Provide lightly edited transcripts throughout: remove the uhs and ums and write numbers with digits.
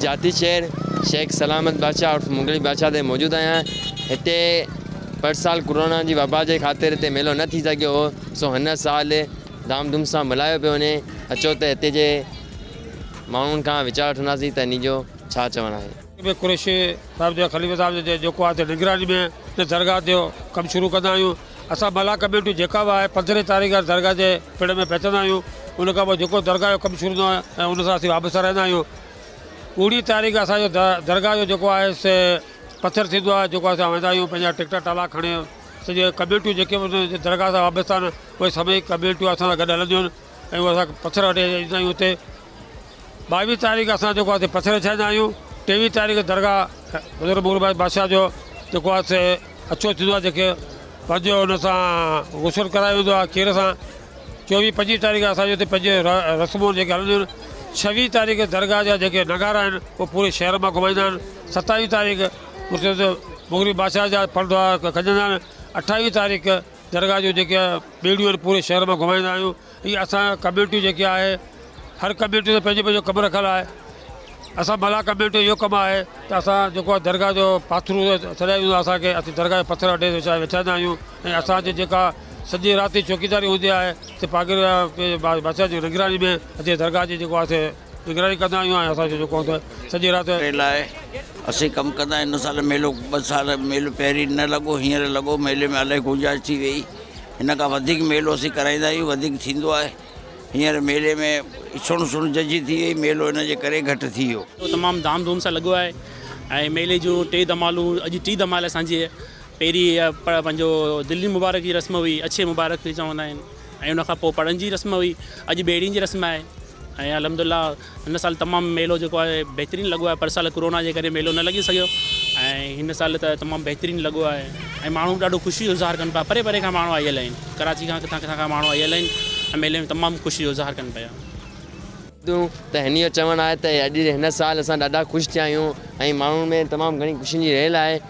جاتي شهر شيخ سلامت بادشاهه عرف مغلي بادشاهه تي موجود آهيان. هتي پر سال ڪورونا جي وبا جي خاطر هتي ميلو نه ٿي سگهيو هو، سو هن سال ڌام ڌوم سان ملهايو پيو وڃي. اچو ته هتي جي ماڻهن کان ويچار وٺنداسين ته انهي جو ڇا چوڻ آهي. ۾ قريشي صاحب جي خليفي صاحب جي جيڪو آهي ته نگراني ۾ ان درگاهه جو ڪم شروع ڪندا آهيون. اسان ملاح ڪميٽي جيڪا به آهي پندرهين تاريخ درگاهه جي پڙ ۾ پهچندا آهيون. ان کان پوء جيڪو درگاهه جو ڪم شروع ٿيندو آهي ۽ ان سان اسين وابسته رهندا آهيون. اوڻيهه تاريخ اسان جو درگاهه جو جيڪو آهي سي پٿر ٿيندو آهي جيڪو اسان ويندا آهيون پنهنجا ٽيڪٽر ٽالا کڻي سڄي ڪميٽيون جيڪي به درگاهه سان وابسته آهن اهي سڀئي ڪميٽيون اسان سان گڏ هلنديون آهن ۽ اهي اسان پٿر وٺي ايندا آهيون اتي ٻاويهه تاريخ اسان جيڪو آهي پٿر وڇائيندا آهيون. ٽيويهه تاريخ درگاهه حضرت مغل بادشاهه جو جيڪو آهي سي اڇو ٿيندو آهي جيڪي پنهنجو ان سان غسل ڪرايو ويندو آهي کير سان. چوويهه پنجويهه تاريخ اسان جي اتي پنهنجي رسمون جيڪي هلنديون آهن. ڇويهه تاريخ درگاهه جا جيڪي نغارا آهن اهي پوري شهر مان گهمائيندا آهن. ستاويهه تاريخ مرشد مغربي بادشاهه جا پڙدا کڄندا آهن. اٺاويهه تاريخ درگاهه جون جيڪي ٻيڙيون آهن پوري شهر مان گهمائيندا آهيون. هي اسان ڪميونٽي جيڪي آهي هر ڪميونٽي جو پنهنجو پنهنجو ڪم رکيل آهي. اسان ملاح ڪميونٽي جو اهو ڪم آهي ته اسان جيڪو آهي درگاهه جو پاٿرو سڏايو ويندو آهي اسان کي اسين درگاهه جو پٿر اڏي وڇائيندا آهيون ۽ اسان جي جيڪا سڄي رات جي چوڪيداري هوندي آهي سي پاڳري بادشاهه جي نگراني ۾ اسين درگاهه جي جيڪو آهي سي نگراني ڪندا آهيون ۽ اسان جو جيڪو هوندو آهي سڄي رات. لاء اسين ڪم ڪندا آهيون. هن سال ميلو ٻه سال ميلو پهرين نه لڳو هينئر لڳو ميلي ۾ الاهي گنجائش ٿي وئي هن کان وڌيڪ ميلو اسين ڪرائيندا آهيون وڌيڪ ٿيندو آهي هينئر ميلي ۾ سڻ سڻ ججهي ٿي وئي ميلو ان جي ڪري گهٽ ٿي ويو. تمام ڌام ڌوم سان لڳو آهي ۽ ميلي جون ٽي ڌمالون اڄ ٽي ڌمال اسان جي پهرين پنهنجو دلي مبارڪ جي رسم هئي اڇي مبارڪ کي چوندا آهن ۽ ان کان پوء پڙن جي رسم هئي اڄ ٻيڙين جي رسم آهي ۽ الحمد لله هن سال تمام ميلو جيڪو آهي بهترين لڳو آهي پر سال ڪورونا جي ڪري ميلو نه لڳي سگهيو ۽ هن سال ته تمام بهترين لڳو آهي ۽ ماڻهو ڏاڍو خوشي جو اظهار ڪن پيا پري پري کان ماڻهو آيل آهن ڪراچي کان ڪٿان ڪٿان کان ماڻهو آيل آهن ۽ ميلي ۾ تمام خوشي جو اظهار ڪن پيا. ته هن جو چوڻ آهي ته اڄ هن سال اسان ڏاڍا خوش ٿيا آهيون ۽ ماڻهن ۾ تمام گهڻي خوشين جي ريل آهي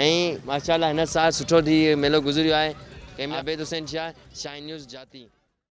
۽ ماشاء الله هن سال سٺو ٿي ميلو گذريو آهي. عابد حسين شاهه، شاهين نيوز، جاتي.